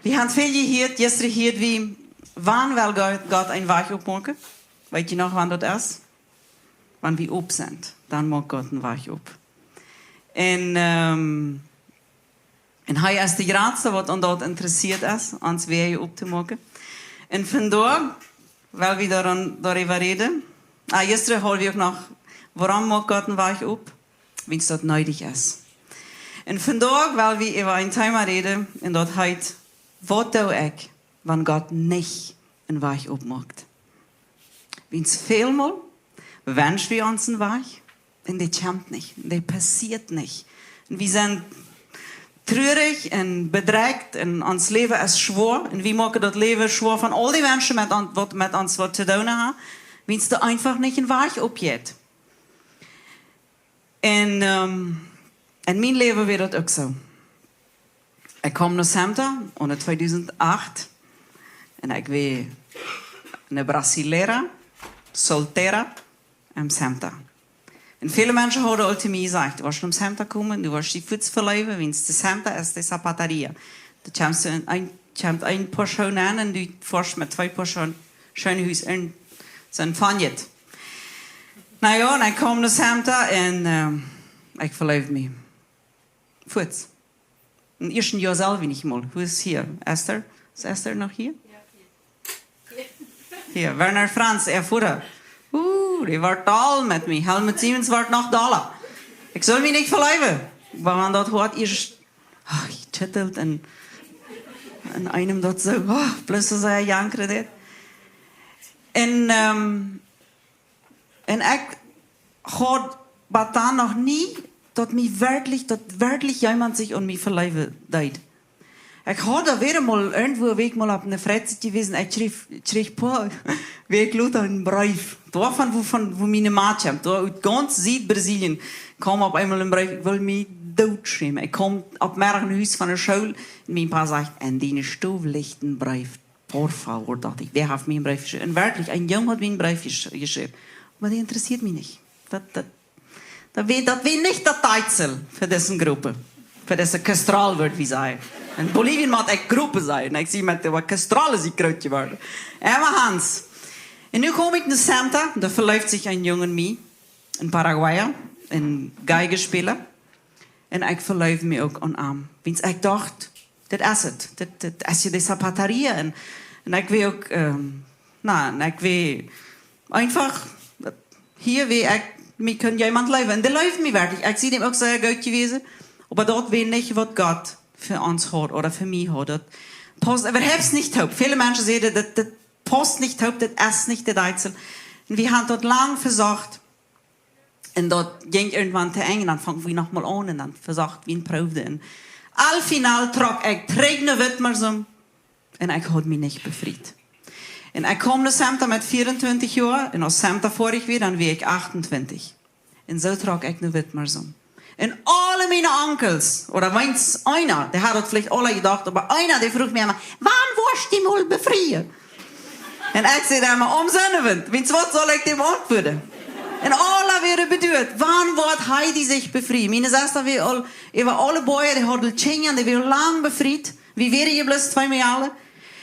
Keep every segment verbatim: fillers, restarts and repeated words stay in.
Wie haben väl jehieet, jistren hieed wie, wan well Gott, Gott een Wajch opmoaken? Weet jie noch, wan daut es? Wan wie op sent, dan moakt Gott een Wajch op. Un, ähm, un hee es de jratste, waut aun daut interessieet es, ons Wäaj optomoaken. Un vondoag, well wie doaraun, doaräwa räden. Ah, jistren haud wie uk noch, wuarom moakt Gott een Wajch op? Wiels daut needich es. Un vondoag well wie äwa een Thema räden, un daut heet: Waut doo ekj, wan Gott nich een Wajch opmoakt? Wiels välmol wensch wie ons een Wajch, un dee kjemt nich, un dee passieet nich. Un wie sent truarich un bedrekjt, un ons Läwen es schwoa, un wie moaken daut Läwen schwoa von aul dee Menschen, met on-, waut met ons waut to doonen haben, wiels doa eefach nich een Wajch opjeit. Un, ähm, en mien Läwen wia daut uk soo. Ekj kjeem no Semta aune tweedusent acht, un ekj wia ne brasileira solteira en Semta. Un väle Menschen hauden aul to mie jesajcht: Du woascht no Semta komen, du woascht die fuaz veleewen, wiels de Semta es de zapataria. Doa kjemst du en een, kjemt een Poa Schoo aun un du foascht met twee Poa Schoo, Schoo Hus en sent von jet. Na jo, un ekj kjeem no Semta un, ähm, ekj veleewd mie fuaz. Em ieeschten Joa selfst nich mol. Who is here? Esther? Es Esther noch hia? Hia, Werner Franz, äa Voda. Uh, dee wort doll met mie. Helmut Siemens wort noch dolla. Ekj sull mie nich veleewen. Oba wan daut Hoat ieescht, ah, ekj tjittel un, un eenem daut soo, oh, bloos soo sea jankren deed. Un, ähm, un ekj haud bat dan noch nie, daut mie werkjlich, daut werkjlich jemaunt sikj aun mie veleewen deed. Ekj haud doa wada mol irjentwua, wia ekj mol opp ne Freizeit jewast, ekj kjrieech, kjrieech poa Wäakj lota een Breef. Doavon, wua, von, wua miene Ma kjemt, doa ut gaunz Sied-Brasilien, kjeem opp eemol een Breef, ekj wull mie dootschämen. Ekj kjeem opp Meddach no Hus von de School un mien Pa sajcht: En diene Stow licht een Breef. Por favor, docht ekj, wäa haft mie een Breef jeschräwen? Un werkjlich, een Jung haud mie een Breef jesch-, jeschräwen. Oba dee interessieet mie nich. Daut, daut, daut wia, daut wia nich daut Deitsel fa dise Grupp. Fa dise Kastral, wudd wie sajen. En Bolivien mott ekj Grupp sajen. Ekj sie met de Kastrale sie groot jeworden. Emma Hans. Un nu kjeem ekj no Semta, doa veleeft sikj een Jung en mie, een Paraguaya, een Geigespäla. Un ekj veleewd mie uk aun am. Wiels ekj docht, dit es et. Dit, dit es je de zapataria. Un, un ekj wia uk, ähm, na, un ekj wia eefach, hia wia ekj, mie kunn jemaunt leewen. Un dee leewd mie werkjlich. Ekj sie däm uk sea goot jewast. Oba daut wia nich, waut Gott fa ons haud ooda fa mie haud. Daut pausst äwahaupt nich toop. Väle Menschen säden, daut, daut pausst nich toop, daut es nich de Deitsel. Un wie haben daut lang vesocht. Un daut jinkj irjentwan to Enj, dan fungen wie noch mol aun un dan vesocht wie un proowden. Un al final trock ekj trigj no Witmarsum un ekj haud mie nich befriet. Un ekj kjeem no Semta met veeruntwintich Joa un aus Semta foadich wia, dan wia ekj achtuntwintich. Un soo trock ekj no Witmarsum. Un aule miene Onkels, ooda weens eena, dee haud daut veleicht aul jedocht, oba eena, dee fruach mie emma: Wan woascht du mol befrieen? Un ekj säd emma: Om Sennowent. Wiels waut sull ekj däm auntwuaden? Un aula wieren beduat: Wan woat Heidi sikj befrieen? Miene Sesta wia aul äwa aule Boagen, dee haud aul Kjinja, dee wia lang befriet. Wie wieren je bloos twee Mejalen.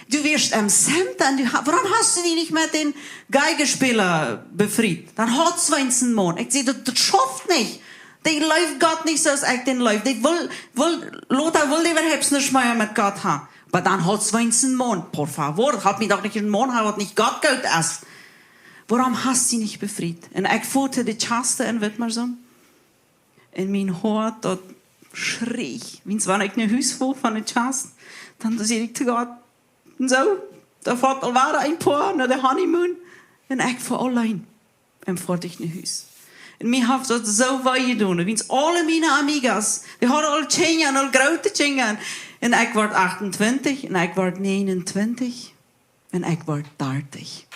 Du wieescht em Semta un du ha-, wuarom hast du die nich met dän Geigespäla befriet? Dan haud see weens een Maun. Ekj säd: Daut, daut schauft nich. Dee leeft Gott nich soo aus ekj dän leew. Dee wull, wull, lota wull dee äwahaupt nuscht mea met Gott haben. Oba dan haud see weens een Maun. Por favor, daut haud mie doch nich een Maun haben, waut nich Gott goot es. Wuarom hast du die nich befriet? Un ekj foa to de Kjast en Witmarsum. Un mien Hoat, daut schreech. Wiels wan ekj no Hus foa von de Kjast, dan säd ekj to Gott: Un soo, doa foat aul wada een Poa no de Honeymoon. Un ekj foa auleen. Un foa ekj no Hus. Un mie haft daut soo wee jedonen. Wiels aule miene amigas, dee hauden aul Kjinja un aul groote Kjinja. Un ekj wort achtuntwintich un ekj wort näajenuntwintich. Un ekj wort dartich.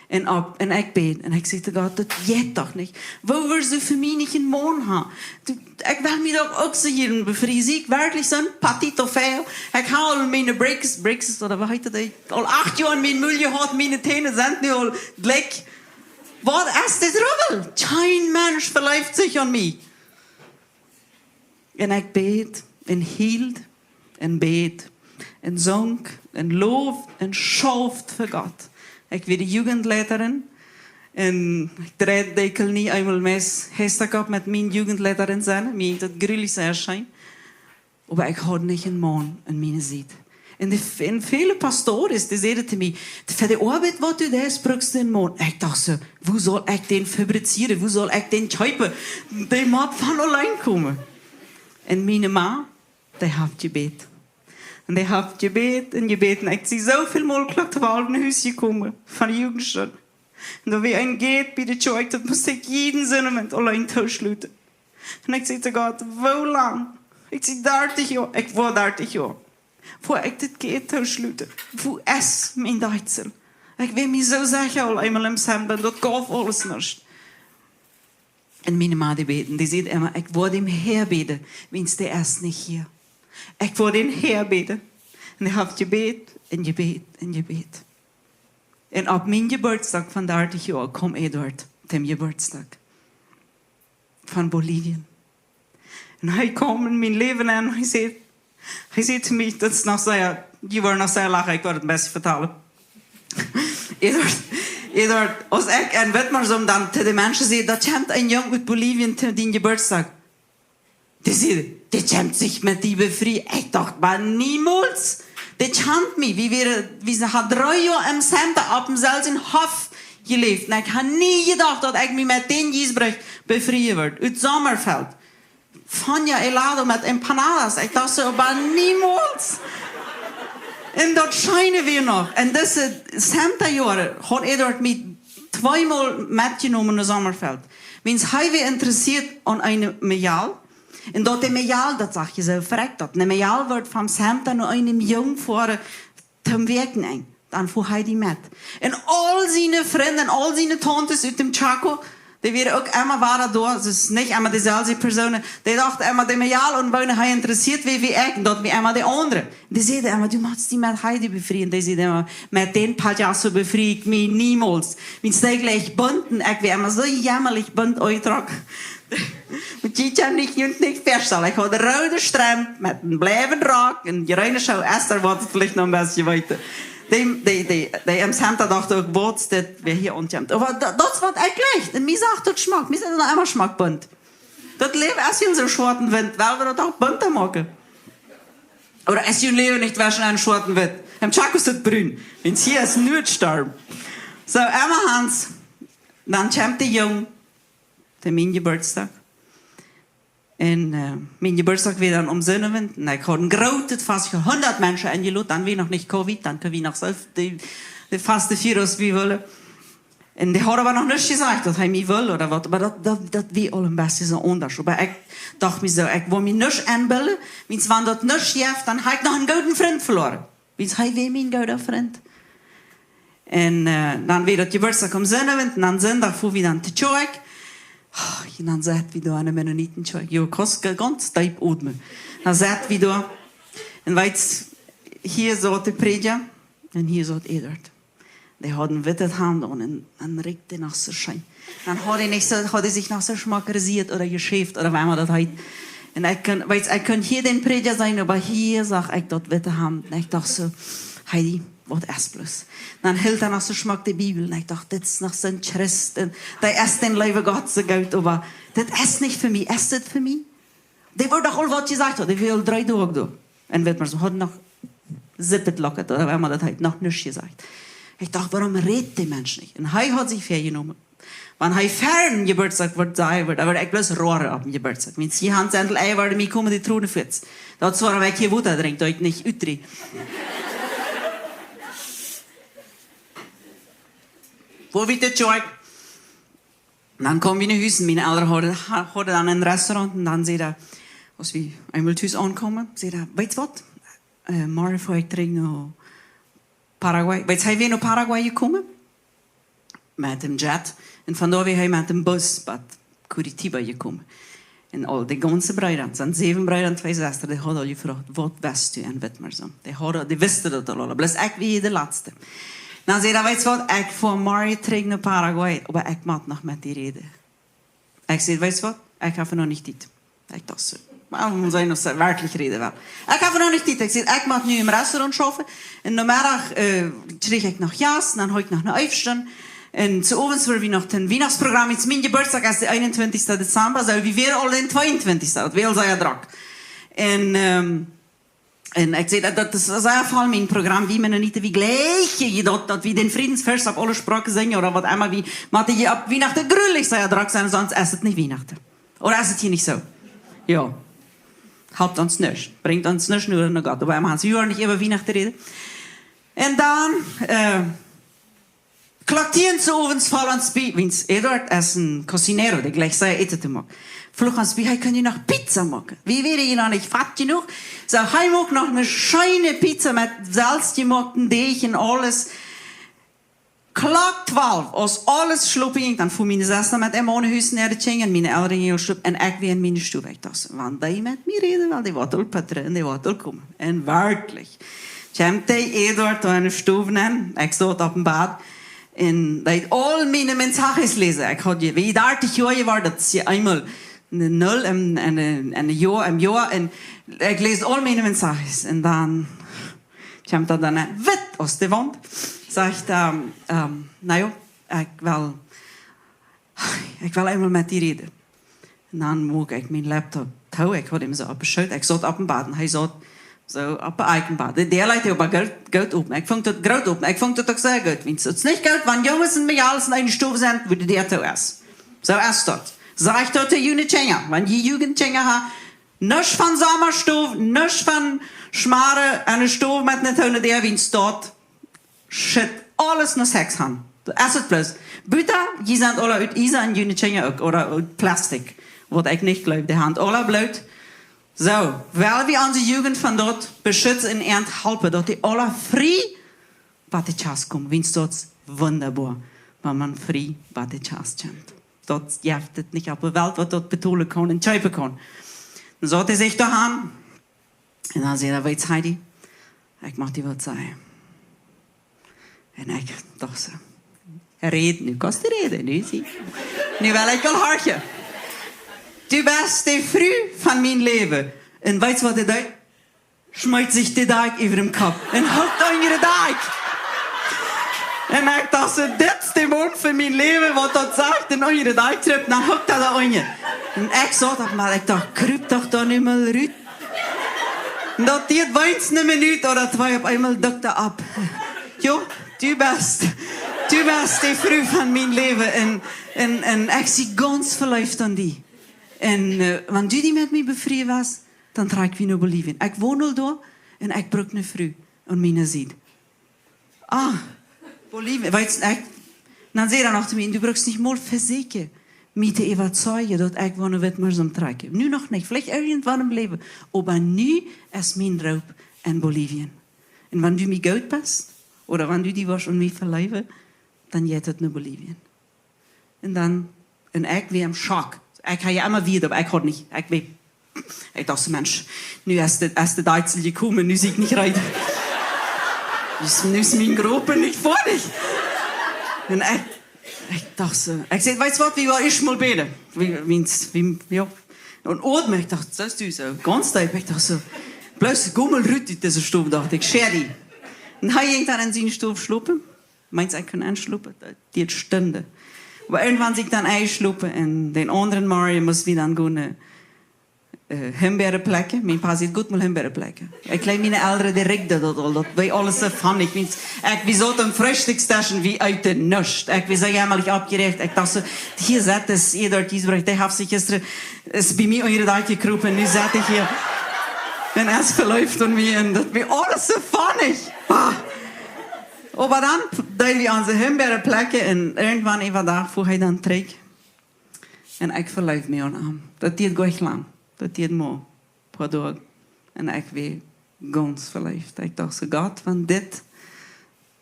Un opp, un ekj bäd, un ekj säd to Gott: Daut jeit doch nich. Woo wurscht du fa mie nich een Maun haben? Du, ekj well mie doch uk soo hia befrieen. Sie ekj werkjlich soon patito feo? Ekj hab aul miene braces, braces, ooda waut heet daut? Ekj aul acht Joa en mien Mul jehaut, miene Täne sent nu aul jlikj. Waut es dit Rummel? Kjeen Mensch veleeft sikj aun mie. Un ekj bäd un hield un bäd. Un sunk un loft un schauft fa Gott. Ekj wia de Jugendleiterin un ekj dreid daut Deel nie eemol mea heestak opp met mien Jugendleiterin sennen. Mie jinkj daut grulich sea scheen. Oba ekj haud nich een Maun aun miene Sied. Un, de, un väle Pastoren, dee säden to mie: "Fa de Oabeit waut du deist, brukst du een Maun." Ekj docht soo: "Wua saul ekj dän fabrizieren? Wua saul ekj dän kjeepen? Dee mott von auleen komen." Un miene Ma, dee haft jebät. Un dee haft jebät un jebät. Un ekj sie soo väl mol Klock twalw no Hus jekomen von de Jugendstund. Un doa wia een Gate bie de Kjoakj, daut must ekj jieden Sindach auleen tooschluten. Un ekj säd to Gott: "Woo lang?" Ekj sie dartich Joa, ekj wia dartich Joa. "Woo ekj dit Gate tooschluten? Woo es mien Deedsel?" Ekj wia mie soo secha aul eemol em Semblen, daut gauf aules nuscht. Un miene Ma dee bäden, dee säd emma: "Ekj woa dän Herr bäden, wiels dee es nich hia. Ekj woa dän Herr bäden." Un ekj hab jebät un jebät un jebät. Un opp mien Jeburtsdach von dartich Joa kjeem Eduard tom Jeburtsdach von Bolivien. Un hee kjeem en mien Läwen un hee säd, hee säd to mie, daut es noch sea, dee woaren noch sea lachen, ekj woa daut een bät vetalen. Eduard, Eduard, aus ekj en Witmarsum dan to de Menschen säd, daut kjemt een Jung ut Bolivien to dän Jeburtsdach. Dee säd: "Dee kjemt sikj met die befrieen." Ekj docht: "Oba niemols. Dee kjant mie. Wie wieren, wie sent dree Joa em Center opp dämselwjen Hoff jeläft. Un ekj hab nie jedocht, daut ekj mie met dän Giesbrecht befrieen wudd. Ut Sommerfeld. Fonja helado met empanadas." Ekj docht soo: "Oba niemols." Un daut Scheene wia noch, en dise Center-Joaren haud Eduard mie tweemol metjenomen no Sommerfeld. Wiels hee wia interessieet aun eene Mejal. Un daut de Mejal, daut sach je soo verrekjt, daut de Mejal wort vom Center no eenem Jung foaren, tom Wäakjenenj. Dan foa hee dee met. Un aul siene Frind un aul siene Tauntes ut däm Chaco, dee wieren uk emma wada doa, daut es nich emma deeselwje Persoonen, dee dochten emma, de Mejal, un woone hee interessieet wia, wia ekj, un daut wia emma de aundre. Dee säden emma: "Du motst die met Heidi befrieen." Dee säden emma: "Met dän payaso befrie ekj mie niemols." Wiels dee jlikj bunt, un ekj wia emma soo jämmerlich bunt aunjetrocken. Mott jie junt nich, junt nich väastalen. Ekj haud roode Stremp met een bleawen Rock un jreene Schoo. Esther woat daut veleicht noch een bät weeten. Dee, dee, dee, dee em Center dochten uk: "Waut es dit, wäa hia aunkjemt?" Oba daut, daut es waut ekj jlikj. Un mie sach daut schmock. Mie sach daut emma schmock bunt. Daut Läwen es hia en soon schwoaten Wint. Well wie daut uk bunta moaken? Ooda es jun Läwen nich tweschen en schwoaten Wint? Em Chaco es daut brun. Wiels hia es Nuatstorm. Soo, emma Hans, dan kjemt de Jung to mien Jeburtsdach. Un, äh, mien Jeburtsdach wia dan om Sindach. Un ekj haud een grootet Fast, hundat Menschen enjelot, dan wia noch nich Covid, dan kunnen wie noch soo de, de Fast fieren aus wie wullen. Un dee haud oba noch nuscht jesajcht, daut hee mie wull ooda waut, oba daut, daut, daut wia aul een bät soo aundasch. Oba ekj docht mie soo: "Ekj woa mie nuscht enbillen, wiels wan daut nuscht jeft, dan hab ekj noch een gooden Frint veloaren." Wiels hee wia mien gooda Frint. Un, äh, dan wia daut Jeburtsdach om Sindach, un dan Sindach foa wie dan to Kjoakj. Oh, un dan saut wie doa en de Mennonitenkjoakj. Jo, kost ge-, gaunz deep odmen. Dan saut wie doa. Un weetst, hia saut de Prädja un hia saut Eduard. Dee haud een wittet Haunt aun un, un rikjt noch soo scheen. Dan haud hee nich soo, haud hee sikj noch soo schmock rasieet ooda jeschäft ooda woo emma daut heet. Un ekj kunn, weetst, ekj kunn hia dän Prädja seenen, oba hia sach ekj daut witte Haunt. Un ekj docht soo: "Heidi, waut es bloos?" Dan hilt hee noch soo schmock de Bibel. Un ekj docht: "Dit es noch soon Christ. Un dee es dän leewen Gott soo goot, oba dit es nich fa mie. Es dit fa mie?" Dee wort doch aul waut jesajcht, dee wia aul dree Doag doa. Un wia mau soo, haud noch sippet locket, ooda woo emma daut heet, noch nuscht jesajcht. Ekj docht: "Wuarom rät de Mensch nich?" Un hee haud sikj väajenomen, wan hee ver een Jeburtsdach wudd sajen, wudd, dan wudd ekj bloos roaren opp een Jeburtsdach. Wiels hia Hans Sendel, ey, worde mie komen de Tronen fitz. Daut es wuarom ekj hia Wota drinkj, daut ekj nich utdrieej. Woo wiet de Kjoakj? Dan kjeemen wie no Hus un miene Elren hauden, ha-, hauden dan een Restaurant un dan säd hee, aus wie eemol tus aunkamen, säd hee: "Weetst waut? Äh, morjen foa ekj trigj no Paraguay." Weetst, hee wia no Paraguay jekomen met dän Jet un von doa wia hee met dän Bus bat Curitiba jekomen. Un aul de gaunze Breeda, daut sent säwen Breeda un twee Sestren, dee hauden aul jefroacht: "Waut west du en Witmarsum?" Dee hauden, dee wisten daut aul, aul. Bloos ekj wia de latste. Dan säd hee: "Weetst waut, ekj foa morjen trigj no Paraguay, oba ekj mott noch met die räden." Ekj säd: "Weetst waut, ekj hab noch nich Tiet." Ekj docht soo: Mau seenen, aus see werkjlich räden well. Ekj hab noch nich Tiet. Ekj sie, ekj mott nu em Restaurant schaufen. Un Nomeddach, äh, kjrieech ekj noch Jast, dan haud ekj noch ne Aufstoot. Un soo owens wia wie noch een Wienachtsprogram. Jetzt mien Jeburtsdach es de eenuntwintichste Dezemba, soo wie wieren aul dän tweeuntwintichsten. Daut wia aul sea drock. Un, ähm, un ekj säd, daut, daut es sea voll, mien Programm, wie Mennoniten, wie jlikjen daut, daut wie dän Friedensfest opp aule Sproaken sinjen ooda waut emma, wie motten hia opp Wienachten jrulich sea drock sennen, sonst es et nich Wienachten. Ooda es et hia nich soo? Jo. Halpt ons nuscht. Brinjt ons nuscht, nor no Gott. Oba wie motten hia nich äwa Wienachten räden. Un dan, äh, Klock tieen soo owens foll ons bie, wiels Eduard es een cocinero, dee jlikjt sea Äten to moaken. Foll ons bie, hee kunn hia noch Pizza moaken. Wie wieren hia noch nich fat jenuach. Soo, hee muak noch ne scheene Pizza met selfstjemoakten Deech un aules. Klock twalf, aus aules schlopen jinkj, dan fua miene Sesta met äa Maun no Hus, no de Kjinja, un miene Elren jinjen schlopen, un ekj wia en miene Stow. Ekj docht, wan dee met mie räden well, dee woat aul patrun, dee woat aul komen. Un werkjlich. Kjemt dee Eduard doa enne Stow nenn, ekj saut opp een Bad, un deed aul miene mensajes läsen. Ekj haud je, wie dartich Joa jeworden, daut es je eemol ne Null em, en, en, en Joa, em Joa, un ekj läs aul miene mensajes. Un dan kjemt daut dan, äh, witt aus de Waunt. Sajcht, ähm, ähm, na jo, ekj well, ekj well eemol met die räden. Un dan muak ekj mien Laptop too, ekj haud am soo opp de Schoot, ekj saut opp een Bad un hee saut soo opp een aundret Bad. De Däa leet oba goot, goot open. Ekj funk daut goot open, ekj funk daut uk sea goot, wiels et es nich goot, wan Junges un Mejales en eene Stow sent, wua de Däa too es. Soo es daut. Sajcht daut to june Kjinja, wan jie Jugent-Kjinja haben, nuscht von Sommastow, nuscht von schmare, enne Stow met ne toone Däa, wiels daut schekjt aules no Sex han. Daut es et bloos. Buta, jie sent aula ut Iesa un june Kjinja uk, ooda ut Plastik. Waut ekj nich jleew, dee han aula Bloot. Soo, well wie onse Jugent von daut beschutzen un an halpen, daut dee aula frie bat de Kjast komen, wiels daut es wundaboa, wan maun frie bat de Kjast kjemt. Daut jeft et nich opp de Welt, waut daut betolen kaun un kjeepen kaun. Dan saut hee sikj doa han, un dan säd hee: "Weetst, Heidi, ekj mott die waut sajen." Un ekj docht soo: "Räd, nu kaust du räden, nu sie. Nu well ekj aul horchen. Du best de Fru von mien Läwen." Un weetst waut hee deed? Schmeet sikj de Dakj äwa dän Kopp un huck unja de Dakj. Un ekj docht soo: "Dit es de Maun von mien Läwen, waut daut sajcht, un unja de Dakj krupt, dan huck hee doa unja." Un ekj saut opp mol, ekj docht: "Krup doch doa nu mol rut." Un daut dieed weens ne Minut ooda twee, opp eemol dukt hee opp. "Jo, du best, du best de Fru von mien Läwen un, un, un ekj sie gaunz veleeft aun die. Un, äh, wan du die met mie befrieen west, dan trakj wie no Bolivien. Ekj won aul doa un ekj bruck ne Fru aun miene Sied." "Ah, Bolivien, weetst, ekj," dan säd hee noch to mie: "Du bruckst nich mol vesieekjen, mie to äwateijen, daut ekj woa no Witmarsum trakjen. Nu noch nich, veleicht irjentwan em Läwen, oba nu es mien Roop en Bolivien. Un wan du mie goot best, ooda wan du die woascht aun mie veleewen, dan jeit et no Bolivien." Un dan, un ekj wia em Schock. Ekj haud je emma wada, oba ekj haud nich, ekj wia, ekj docht soo: "Mensch, nu es de, es de Deitzel jekomen, nu sie ekj nich reed. Nu es, nu es mien Gropen nich foadich." Un ekj, ekj docht soo, ekj säd: "Weetst waut, wie woaren ieescht mol bäden." Wie, wie, wie, jo. Un oatmen, ekj docht, soo es du soo, gaunz deep, ekj docht soo: "Bloos, go mol rut ut dise Stow", docht ekj, "schäa die." Un hee jinkj dan en siene Stow schlopen. Meent, ekj kunn enschlopen, daut dieed Stunden. Oba irjentwan sie ekj dan enjeschlopen un dän aundren Morjen must wie dan gonen, äh, Himbeeren plekjen. Mien Pa säd: "Go mol Himbeeren plekjen." Ekj jleew, miene Elren, dee rikjden daut aul, daut wia aules soo funny. Ekj meen, ekj, wie sauten aum Freestikjdesch, wie eeten nuscht. Ekj wia soo jämalich oppjerajcht. Ekj docht soo: "Hia sett es, hia doa Giesbrecht, dee haft sikj jistren, es bie mie unja de Dakj jekropen, nu sett hee hia un es veleeft aun mie." Un daut wia aules soo funny. Ah. Oba dan deeden wie onse Himbeeren plekjen un irjentwan äwa Dach fua hee dan trigj. Un ekj veleefd mie aun am. Daut dieed goanich lang. Daut dieed mau poa Doag. Un ekj wia gaunz veleeft. Ekj docht soo: "Gott, wan dit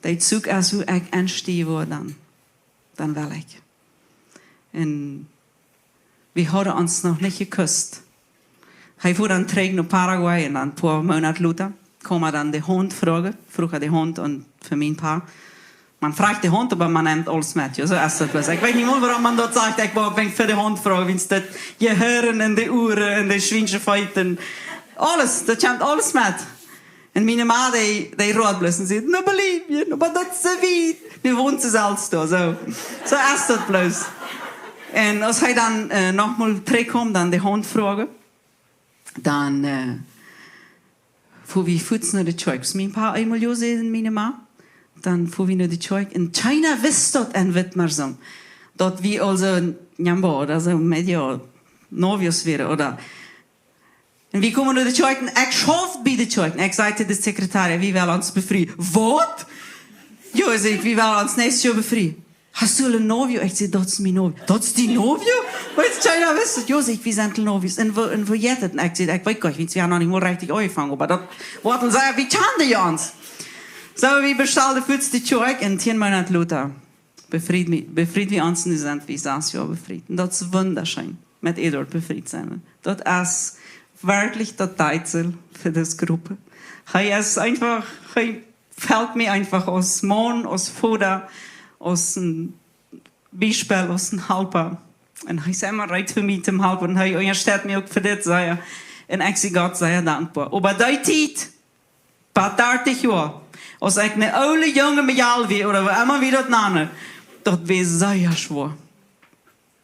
de Zuch es, wua ekj enstiejen woa, dan, dan well ekj." Un wie hauden ons noch nich jekust. Hee fua dan trigj no Paraguay un dan poa Moonat lota kjeem hee dan de Haunt froagen, fruach hee de Haunt aun fa mien Pa. Man frajcht de Haunt, oba man nemt aules met. Jo, soo es daut bloos. Ekj weet nich mol, wuarom man daut sajcht. Ekj woa uk wan fa de Haunt froagen, wiels daut Jehirn un de Uaren un de Schwienschefeet un aules, daut kjemt aules met. Un miene Ma, dee, dee roat bloos un sajcht: "No, Bolivien, oba daut es soo wiet." Nu wont see selfst doa, soo. Soo es daut bloos. Un aus hee dan, äh, noch mol trigjkjemt, dan de Haunt froagen, dan, äh, fua wie fuaz no de Kjoakj. Aus mien Pa eemol jo säd un miene Ma, dan fua wie no de Kjoakj. Un kjeena wist daut en Witmarsum, daut wie aulsoo, jo, oda soo medio novios wieren, oda. Un wie kjeemen no de Kjoakj un ekj schauft bie de Kjoakj. Un ekj säd to de Sekretärin: "Wie wellen ons befrieen." "Waut?" "Jo," säd ekj, "wie wellen ons näakjstet Joa befrieen." "Hast du een novio?" Ekj säd: "Daut es mien novio." "Daut es dien novio?" Wiels kjeena wist daut. "Jo," säd ekj, "wie sent novios." "Un woo, un woo jeit et?" Un ekj säd: "Ekj weet goanich, wie haben noch nich mol rechtich aunjefongen, oba daut woat woll sennen, wie kjanen ons." Soo, wie bestalden fuaz de Kjoakj un tieen Moonat lota befrieden wie, befrieden wie ons un sent wie sas Joa befriet. Un daut es wundascheen, met Eduard befriet sennen. Daut es werkjlich daut Deezel fa dise Grupp. Hee es eefach, hee felt mie eefach aus Maun, aus Voda, aus een Biespel, aus een Halpa. Un hee es emma reed fa mie to halpen. Un hee unjasteit mie uk fa dit sea. Un ekj sie Gott sea dankboa. Oba dee Tiet, bat dartich Joa, aus ekj een oola Jung mejal wia, oda woo emma wie daut nanen, daut wia sea schwoa.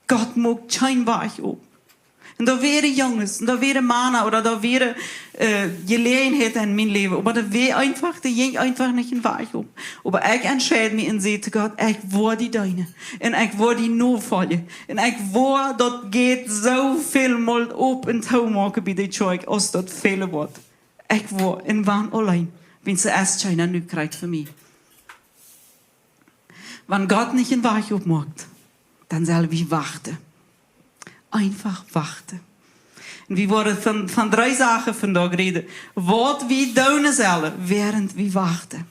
Gott muak kjeen Wajch op. Un doa wieren Junges, un doa wieren Mana, oda doa wieren, äh, Jeläajenheiten en mien Läwen. Oba doa wia eefach, doa jinkj eefach nich een Wajch op. Oba ekj entscheed mie un säd to Gott: "Ekj woa die deenen. Un ekj woa die nofoljen. Un ekj woa daut Gate soo väl mol op un toomoaken bie de Kjoakj, aus daut fälen woat. Ekj woa, un wan auleen, wiels et es kjeena nu krakjt fa mie." Wan Gott nich een Wajch opmoakt, dan sell wie wachten. Eefach wachten. Un wie woaren von, von dree Sachen vondoag räden, waut wie doonen sellen, wäarent wie wachten.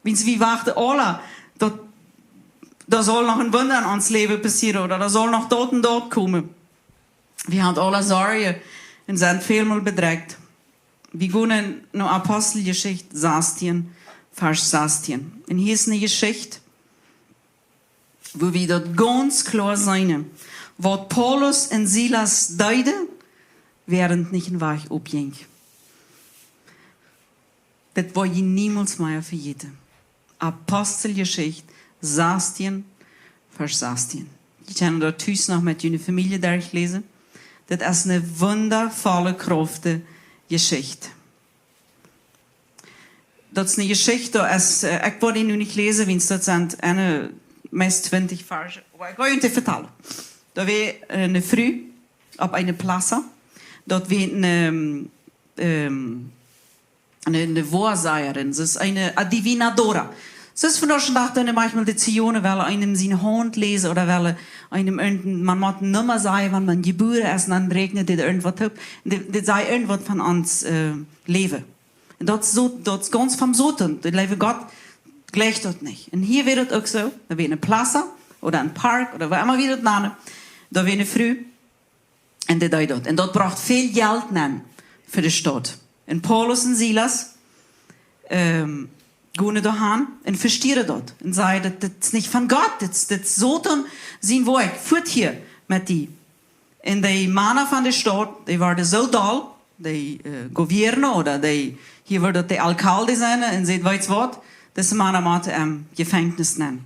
Wiels wie wachten aula, daut, daut saul noch een Wunda en ons Läwen passieren, oda daut saul noch daut un daut komen. Wie haben aula Sorjen un sent väl mol bedrekjt. Wie gonen no Aposteljeschicht sastieen, Varsch sastieen. Un hia es eene Jeschicht, wua wie daut gaunz kloa seenen, waut Paulus un Silas deeden, wäarent nich een Wajch opjinkj. Daut woa jie niemols mea vejäten. Aposteljeschicht sastieen, Varsch sastieen. Jie kjennen daut tus noch met june Famielje derchläsen. Daut es eene wundavolle, krauftvolle Jeschicht. Daut es eene Jeschicht, daut es, äh, ekj woa dee nu nich läsen, wiels daut sent, äh, meist twintich Varsch. Oba ekj woa junt dee vetalen. Doa wia, äh, eene Fru opp eene plaza. Daut wia eene, ähm, eene, eene Woasajerin, see es eene adivinadora. See es vondoag dän Dach dan maunchmol de Zionen, wellen eenem siene Haunt läsen oda wellen eenem irjent, maun mott eene Numma sajen, wan maun jebuaren es, un dan räakjnen dee irjentwaut opp. Un dee, dee sajen irjentwaut von ons, äh, Läwen. Un daut es soo, daut es gaunz vom Soton. De leewe Gott jleicht daut nich. Un hia wia daut uk soo. Doa wia eene plaza oda een Park oda woo emma wie daut nanen. Doa wia eene Fru. Un dee deed daut. Un daut brocht väl Jelt nenn fa de Staut. Un Paulus un Silas, ähm, gonen doa han un vestieren daut. Un sajen: "Daut, daut es nich von Gott, daut es, daut es Soton sien Woakj, fuat hia met die." Un dee Mana von de Staut, dee worden soo doll, dee, äh, gobierno, oda dee, hia wudd daut de alcalde sennen, un säden: "Weetst waut? Dise Mana motten em Jefenkjnis nenn."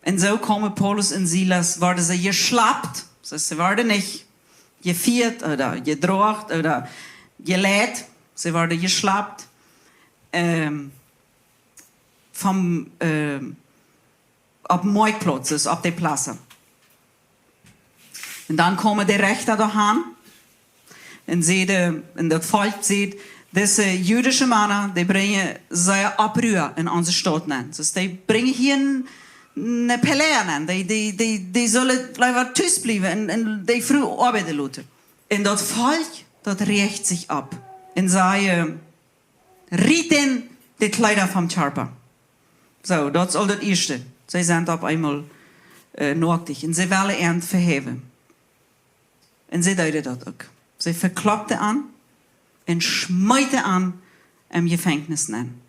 Un soo kjeemen Paulus un Silas, worden see jeschlapt, see, see worden nich jefieet oda jedroacht oda jeleit, see worden jeschlapt, ähm, vom, ähm, opp Moakjtplauz, soo opp de plaza. Un dan kjeemen de Rechta doa han un säden, un daut Volkj säd: "Dise jüdische Mana, dee brinjen sea Oppruar en onse Staut nenn. Soo, dee brinjen hia een, eene Pelea nenn. Dee, dee, dee, dee sellen leewa tus bliewen un, un dee Fru oabeiden loten." Un daut Volkj, daut räajcht sikj opp un säd: "Riet an de Kjleeda vom Kjarpa." Soo, daut es aul daut ieeschte. See sent opp eemol, äh, noaktich. Un see wellen an vehäwen. Un see deeden daut uk. See vekloppten an un schmeeten an em Jefenkjnis nenn.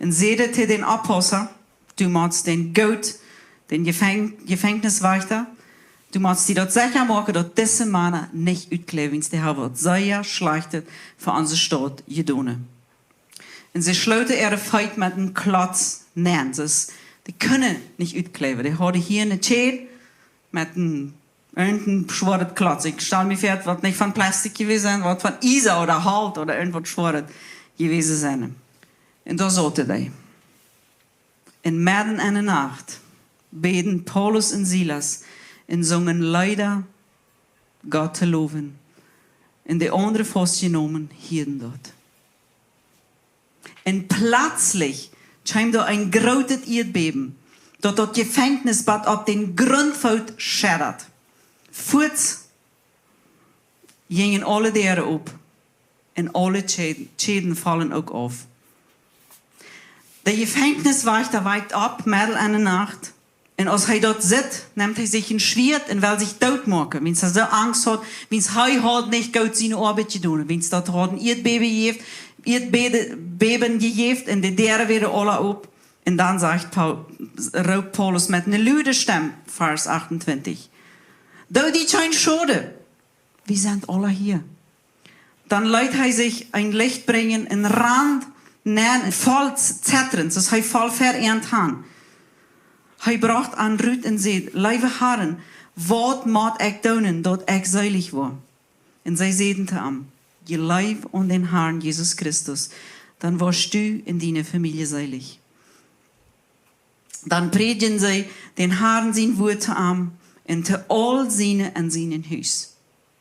Un säd to dän Oppaussa: Du motst dän Goot, dän Jefäng-, Jefenkjniswajchta, du motst die daut secha moaken, daut dise Mana nich utkjleewen, wiels dee haben waut sea Schlajchtet fa onse Staut jedonen. Un see schlooten äare Feet met een Klotz nenn. Soo, dee kunnen nich utkjleewen. Dee hauden hia eene Kjäd met een, irjent een schwoaret Klotz. Ekj stal mie väa, waut nich von Plastik jewast es, waut von Iesa ooda Holt ooda irjent waut Schwoaret jewast es. Un doa sauten dee. Un medden enne Nacht bäden Paulus un Silas un sungen Leeda, Gott to lowen. Un de aundre Faustjenomen hieeden daut. Un pletslich kjeem doa een grootet Ieedbäben, daut daut Jefenkjnis bat opp dän Grunt scheddat. Fuaz jinjen aule Däaren op un aule Kjäden, Kjäden follen uk auf. De Jefenkjniswajchta wajkt opp, medden enne Nacht. Un aus hee daut sitt, nemt hee sikj een Schwieet un well sikj dootmoaken, wiels hee soo Angst haud, wiels hee haud nich goot siene Oabeit jedonen, wiels daut haud een Ieedbäben jejäft, Ieedbäben jejäft un de Däaren wieren aula op. Un dan sajcht Pau-, roopt Paulus met eene lude Stemm, Varsch achtuntwintich: Doo die kjeen Schoden, wie sent aula hia. Dan leet hee sikj een Licht brinjen un rand nenn voll Z-, Zettren, soo aus hee voll vereent han. Hee brocht an rut un säd: Leewe Harren, waut mott ekj doonen, daut ekj seelich woa? Un see säden to am: Jleew aun dän Harn Jesus Christus, dan woascht du un diene Famielje seelich. Dan prädjden see dän Harn sien Wuat to am un to aul siene en sien Hus.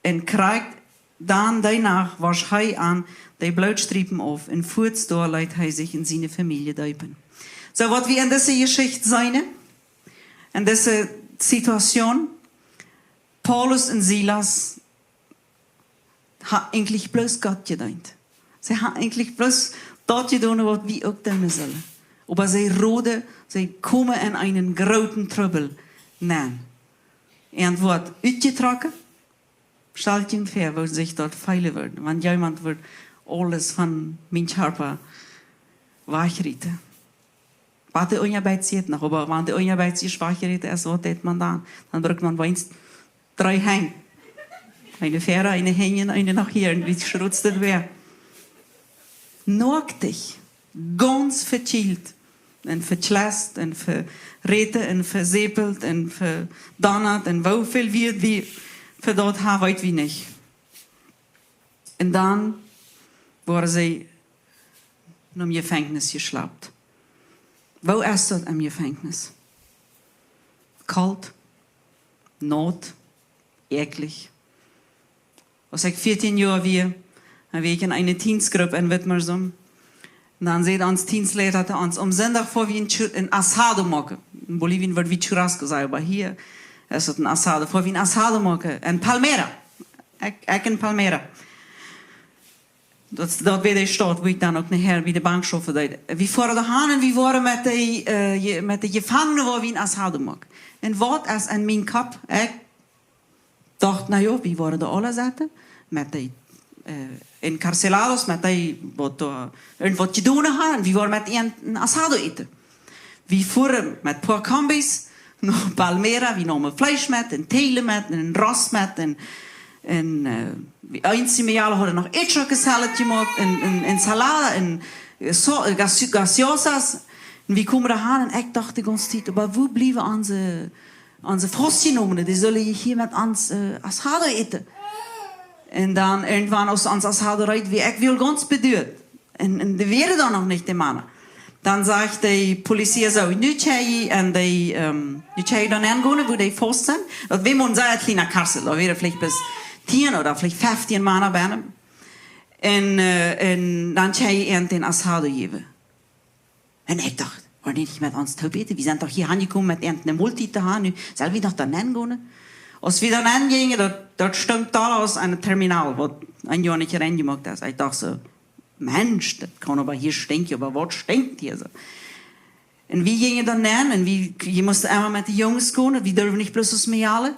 Un krakjt dan dee Nacht wosch hee an de Blootstriepen auf un fuaz doa leet hee sikj un siene Famielje deepen. Soo, waut wie en dise Jeschicht seenen, en dise Situation, Paulus un Silas haben eejentlich bloos Gott jedeent. See haben eejentlich bloos daut jedonen, waut wie uk doonen sellen. Oba see roden, see komen en eenen grooten Trubbel nenn. Un woat utjetrocken, stalt junt väa, woo sikj daut feelen wudd, wan jemaunt wudd aules von mien Kjarpa wajchrieten. Waut de Unjabeits jeit noch, oba wan de Unjabeits schwak jeit, es, waut deit maun dan? Dan brukt maun weens dree Henj. Eene väare, eene hinjen, eene noch hia, un wie schrutzt et wäa. Noaktich, gaunz vekjielt, un vekjlest, un veräten, un vesäpelt, un vedonnat, un woo väl wie, wie vedoot haben, weet wie nich. Un dan woaren see nom Jefenkjnis jeschlapt. Woo es daut em Jefenkjnis? Kolt, naut, äakjlich. Aus ekj vieetieen Joa wia, dan wia ekj en eene Teensgrupp en Witmarsum. Un dan säd ons Teensleida to ons: Aum Sindach foa wie een chu-, een asado moaken. En Bolivien wudd wie churrasco sajen, oba hia es daut een asado. Foa wie een asado moaken en Palmera. Ekj, ekj en Palmera. Daut, daut wia de Staut, wua ekj dan uk nohäa bie de Bank schaufen deed. Wie foaren doa han un wie woaren met de, äh, Je-, met de Jefangne woa wie een asado moaken. Un waut es en mien Kopp? Ekj docht, na jo, wie woaren doa aula sitten, met de, äh, encarcelados, met dee, waut doa irjent waut jedonen haben, un wie woaren met an een asado äten. Wie fuaren met poa Kombis no Palmera, wie neemen Fleesch met, un Tele met, un Rost met, un, un, äh, wie, eenje Mejalen hauden noch Itschoke Salad jemoakt, un, un Ensalada, un, äh, so-, äh, gas-, gaseosas. Un wie komen doa han un ekj docht de gaunze Tiet, oba wua bliewen onse, onse Faustjenomene, dee sellen hia met ons, äh, asado äten. Un dan irjentwan, aus ons asado reed wia, ekj wia gaunz beduat. Un, un dee wieren doa noch nich, de Mana. Dan sajcht de Polizist soo: Nu kjenn jie en de, ähm, nu kjenn jie doa nenn gonen, wua dee faust sent. Daut wia mau een sea kjliena Karstel, doa wieren veleicht bloos tieen ooda veleicht feftieen Mana bennen. Un, äh, un dan kjenn jie an dän asado jäwen. Un ekj docht: Woaren dee nich met ons toop äten? Wie sent doch hia aunjekomen met irjent eene Moltiet to haben, nu sell wie noch doa nenn gonen. Aus wie doa nenn jinjen, daut, daut stunk doa aus een Terminal, waut een Joa nich rein jemoakt es. Ekj docht soo: Mensch, daut kaun oba hia stinkjen, oba waut stinkjt hia soo? Un wie jinjen doa nenn, un wie, jie musten emma met de Junges gonen, wie durwen nich bloos aus Mejalen.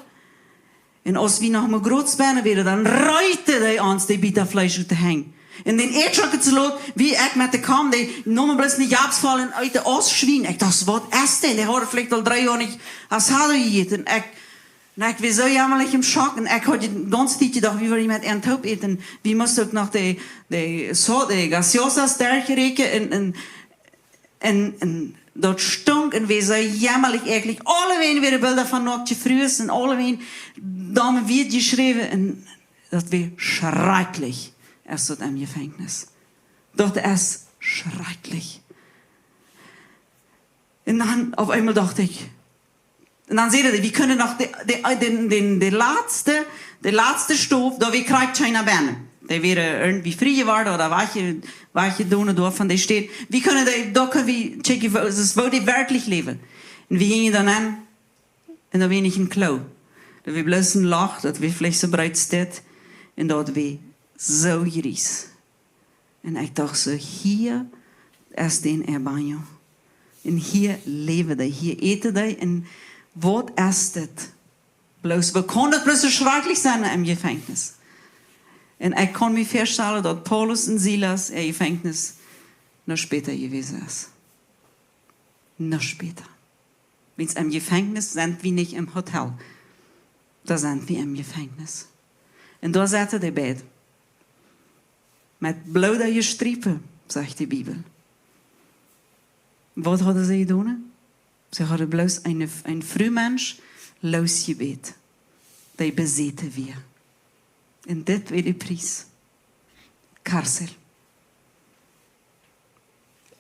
Un aus wie noch mau groz bennen wieren, dan reeten dee ons de Bieta Fleesch ut de Henj. Un dän Ätschock, soo lot, wia ekj met de Kam, dee neem bloos een Japs voll un eet dee aus Schwien. Ekj docht: "Waut es dit?" Dee haud veleicht aul dree Joa nich asado jejäten. Un ekj, un ekj wia soo jämalich em Schock. Un ekj haud de gaunze Tiet jedocht, wie woaren met an toop äten. Wie musten uk noch de, de, so, de gaseosas derchräkjen un, un, un, un daut stunk un wia soo jämalich äakjlich. Aulewäajen wieren Bilda von noakte Frues un aulewäajen, doa wia jeschräwen un daut wia schrakjlich, es daut em Jefenkjnis. Daut es schrakjlich. Un dan opp eemol docht ekj, un dan säd hee: "Wie kjennen noch de, de, de, de, de latste, de latste Stof, doa wia krakjt kjeena bennen. Dee wieren irjentwie frie jeworden ooda wajch, wajchjedonen doa von de Städ. Wie kjennen dee, doa kjenn wie tjekjen, woo, es, woo dee werkjlich läwen." Un wie jinjen dan aun, un doa wia nich een Klo. Doa wia bloos een Loch, daut wia veleicht soo breet aus dit. Un daut wia soo jriees. Un ekj docht soo: "Hia es dän äa baño. Un hia läwen dee, hia äten dee. Un waut es dit? Bloos, woo kaun daut bloos soo schrakjlich sennen em Jefenkjnis?" Un ekj kaun mie väastalen, daut Paulus un Silas äa Jefenkjnis noch bäta jewast es. Noch bäta. Wiels em Jefenkjnis sent wie nich em Hotel. Doa sent wie em Jefenkjnis. Un doa saten dee beid. Met bloodje Striepen, sajcht de Bibel. Waut hauden see jedonen? See hauden bloos een, een Frumensch loosjebät, dee besäten wia. Un dit wia de Pries. Karzel.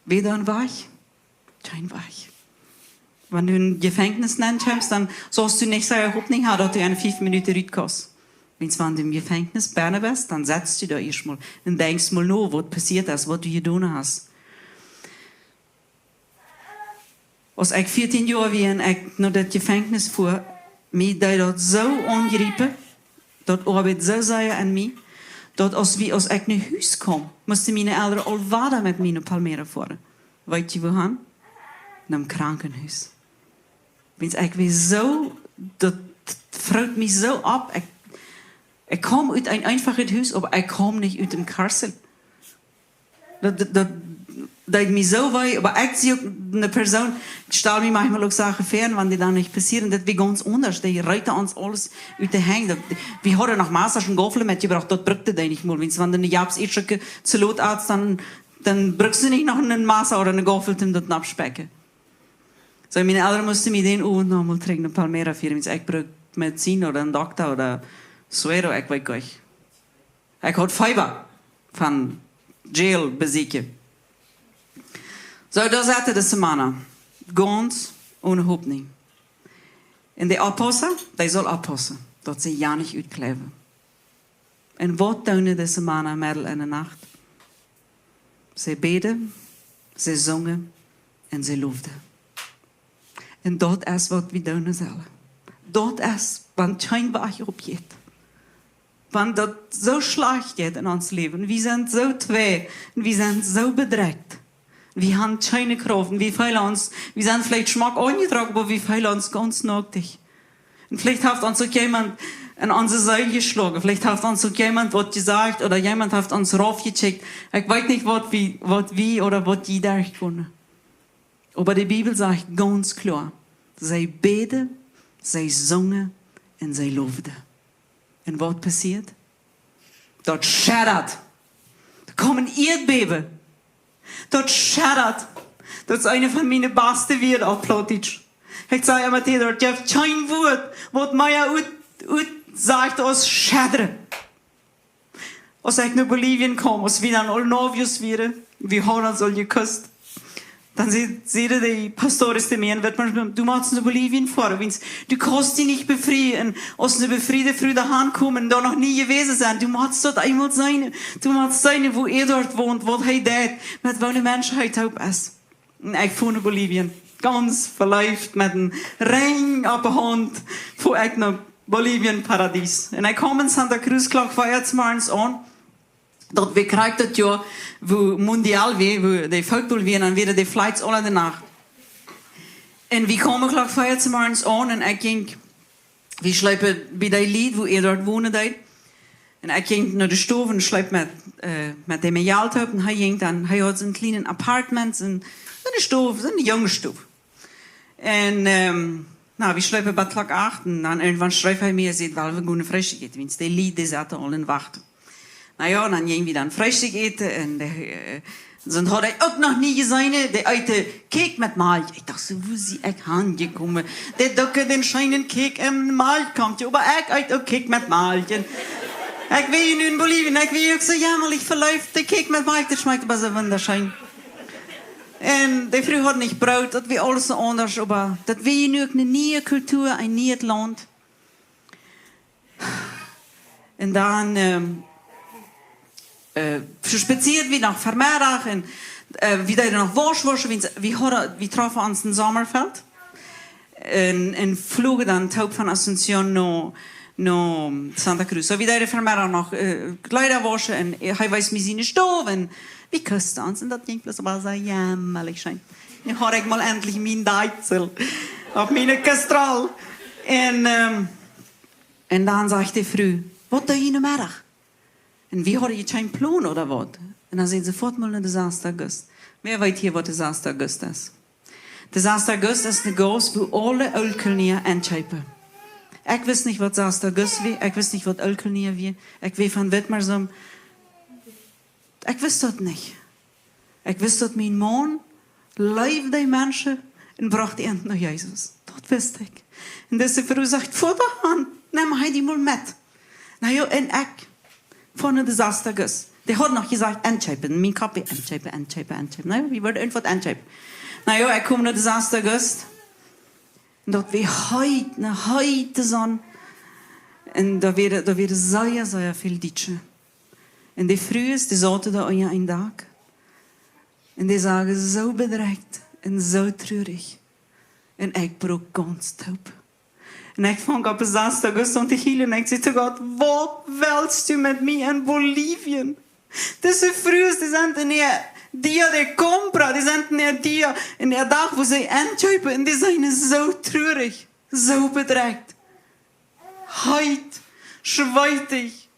Wia doa een Wajch? Kjeen Wajch. Wan du em Jefenkjnis nenkjemst, dan saust du nich soo Hopninj haben, daut du en fief Minuten rut kaust. Wiels wan du em Jefenkjnis bennen best, dan setst du doa ieescht mol un denkjst mol no, waut passieet es, waut du jedonen hast. Aus ekj vieetieen Joa wia un ekj no daut Jefenkjnis fua, mie deed daut soo aunjriepen, daut oabeid soo sea aun mie, daut aus wie, aus ekj no Hus kjeem, musten miene Elren aul wada met mie no Palmera foaren. Weetst du wua han? Nom Krankenhus. Wiels ekj wia soo, daut fruach mie soo opp. Ekj, ekj kjeem ut een eefachet Hus, oba ekj kjeem nich ut däm Karzel. Daut, daut, daut deed mie soo wee, oba ekj sie uk eene Persoon, ekj stal mie maunchmol uk Sachen väa, wan dee dan nich passieren, daut wia gaunz aundasch. Dee reeten ons aules ut de Henj. Daut, wie hauden noch Masas un Gaufels metjebrocht, daut bruckten dee nich mol. Wiels wan du een Japs Ätschock soo lot atst, dan, dan bruckst du nich noch een Massa ooda eene Gaufel, om daut auftospekjen. Soo, miene Elren musten mie dän Owent noch mol trigj no Palmera fieren, wiels ekj brukt Medizin ooda een Dokta ooda Suero, ekj weet nich. Ekj haud Feeba von Jail besieekjen. Soo, doa saten dise Mana, gaunz one Hopninj. Un de Oppaussa, dee saul oppaussen, daut see je nich utkjleewen. Un waut doonen dise Mana medden enne Nacht? See bäden, see sungen un see lowden. Un daut es, waut wie doonen sellen. Daut es, wan kjeen Wajch oppjeit. Wan daut soo schlajcht jeit en ons Läwen. Wie sent soo twei un wie sent soo bedrekjt. Wie han kjeene Krauft un wie feelen ons, wie sent veleicht schmock aunjetrocken, oba wie feelen ons gaunz noaktich. Un veleicht haft ons uk jemaunt aun onse Seel jeschloagen. Veleicht haft ons uk jemaunt waut jesajcht ooda jemaunt haft ons raufjetschekjt. Ekj weet nich, waut wie, waut wie ooda waut jie derchgonen. Oba de Bibel sajcht gaunz kloa: See bäden, see sungen un see lowden. Un waut passieet? Daut scheddat. Doa kjemt een Ieedbäben. Daut scheddat. Daut es eent von miene baste Wieed opp Plautdietsch. Ekj saj emma: "Daut jeft kjeen Wuat, waut mea ut, utsajcht aus scheddren." Aus ekj no Bolivien kjeem, aus wie dan aul novios wieren, wie hauden ons aul jekust, dan säd, säd de Pastor to mie: "Wittmann, du motst no Bolivien foaren, wiels du kaust die nich befrieen, aus eene befriede Fru doa aunkomen, doa noch nie jewast sennen. Du motst daut eemol seenen. Du motst seenen, woo Eduard wont, waut hee deit, met woone Menschen hee toop es." Un ekj fua no Bolivien, gaunz veleeft, met een Rinj oppe Haunt, fua ekj no Bolivien Paradies. Un ekj kjeem en Santa Cruz Klock vea zemorjes aun. Daut wia krakjt daut Joa, wua Mundial wia, wua de Football wia, un dan wieren de Flights aule de Nacht. Un wie kjeemen Klock vea zemorjes aun un ekj jinkj, wie schleepen bie dee Lied, wua Eduard wonen deed. Un ekj jinkj no de Stow un schleep met, äh, met däm Jelt opp. Un hee jinkj dan, hee haud soon kjlienen Apartment, soon, soone Stow, soone junge Stow. Un, ähm, na, wie schleepen bat Klock acht un dan irjentwan schreef hee mie, säd: "Well wie gonen Freestikj äten?" Wiels de Lied, dee saten aul en Wacht. Na jo, dan jinj wie dan Freestikj äten un de, äh, dan haud ekj uk noch nie jeseenen, dee eeten Kjäakj met Malkj. Ekj docht soo: "Woo sie ekj hanjekomen?" Dee ducken dän scheenen Kjäakj en Malkj, kjemt jo, oba ekj eet uk Kjäakj met Malkj. Un ekj wia nu en Bolivien, ekj wia uk soo jämalich veleeft. De Kjäakj met Malkj, dee schmakjt oba soo wundascheen. Un de Fru haud nich Broot, daut wia aules soo aundasch, oba daut wia nu uk eene niee Kultua, een nieet Launt. Un dan, ähm, äh, spazieed wie no Vemeddach un, äh, wie deeden noch Wausch wauschen, wie, wie, hauden, wie troffen ons en Sommerfeld. Un, un flogen dan toop von Asunción no, no Santa Cruz. Soo, wie deeden Vemeddach noch, äh, Kjleeda wauschen un hee wees mie siene Stow un wie küssten ons un daut jinkj bloos oba soo jämalich scheen. Nu haud ekj mol entlich mien Deitzel opp miene Kastral. Un, ähm, un dan sajcht de Fru: "Waut doo jie Nomeddach?" Un wie hauden je kjeen Plon ooda waut. Un dan säd see: "Foat mol no de sasta August." Wäa weet hia, waut de sasta August es? De sasta August es de Gauss, wua aule Ooltkolonia enkjeepen. Ekj wist nich, waut sasta August wia. Ekj wist nich, waut Ooltkolonia wia. Ekj wia von Witmarsum. Ekj wist daut nich. Ekj wist, daut mien Maun leewd dee Menschen un brocht an no Jesus. Daut wist ekj. Un dise Fru sajcht: "Foat doahan, nemm hee die mol met." Na jo, un ekj foa no de sasta August. Dee haud noch jesajcht: "Enkjeepen." Mien Kopp wia: "Enkjeepen, enkjeepen, enkjeepen." Na jo, wie wudden irjentwaut enkjeepen. Na jo, ekj kom no de sasta August. Un daut wia heet, ne heete Sonn. Un doa wieren, doa wieren sea, sea väl Dietsche. Un de Frues, dee sauten doa unja een Dak. Un dee sagen soo bedrekjt un soo trurich. Un ekj broak gaunz toop. Un ekj funk opp de sasta August aun to hielen un ekj säd to Gott: "Waut west du met mie en Bolivien?" Dise Frues, dee sent en äa día de compra, dee sent en äa día, en äa Dach, wua see enkjeepen, un dee sent soo trurich, soo bedrekjt. Heet, schweetich,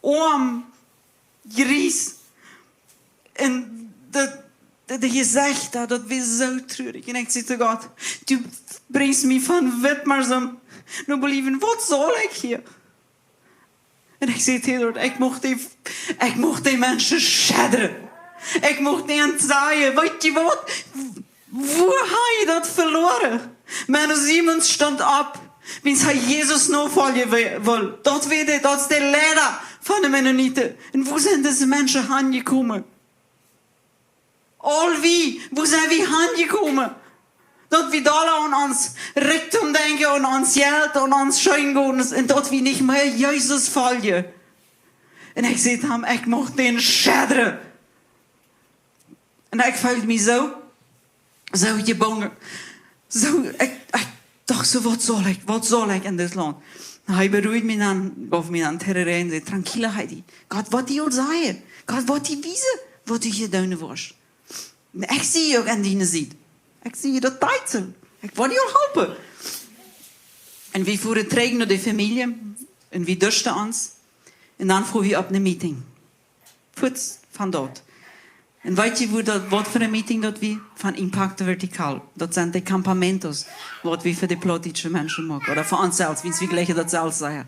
oam, jries. Un de, de, de Jesechta, daut wia soo trurich. Un ekj säd to Gott: "Du brinjst mie von Witmarsum no Bolivien. Waut saul ekj hia?" Un ekj säd to Gott: "Ekj mucht dee, ekj mucht dee Menschen schedren. Ekj mucht an sajen: Weet jie waut? Wua hab jie daut veloaren?" Menno Simons stunt opp, wiels hee Jesus nofoljen wull. Daut wia de, daut es de Leida von de Mennoniten. Un wua sent dise Menschen hanjekomen? Aul wie, wua sent wie hanjekomen? Daut wie dolla aun ons Rikjdom denkjen, aun ons Jelt, aun ons Scheengoden, un daut wie nich mea Jesus foljen. Un ekj säd to am: "Ekj mucht dän schedren." Un ekj feeld mie soo, soo jebungen. Soo, ekj, ekj docht soo: "Waut saul ekj, waut saul ekj en dit Launt?" Un hee beruicht mie dan, jeef mie dan Tereré un säd: "Tranquila, Heidi. Gott woat die aul sajen. Gott woat die wiesen, waut du hia doonen woascht. Un ekj sie uk aun diene Sied. Ekj sie daut Deitzel. Ekj woa die aul halpen." Un wie fuaren trigj no de Famielje. Un wie duschten ons. Un dan fuaren wie opp een Meeting. Fuaz von doa. Un weet jie, wua daut, waut fa een Meeting daut wia? Von Impacto Vertical. Daut sent de campamentos, waut wie fa de plautdietsche Menschen moaken. Ooda fa ons selfst, wiels wie jlikjen daut selfst sea.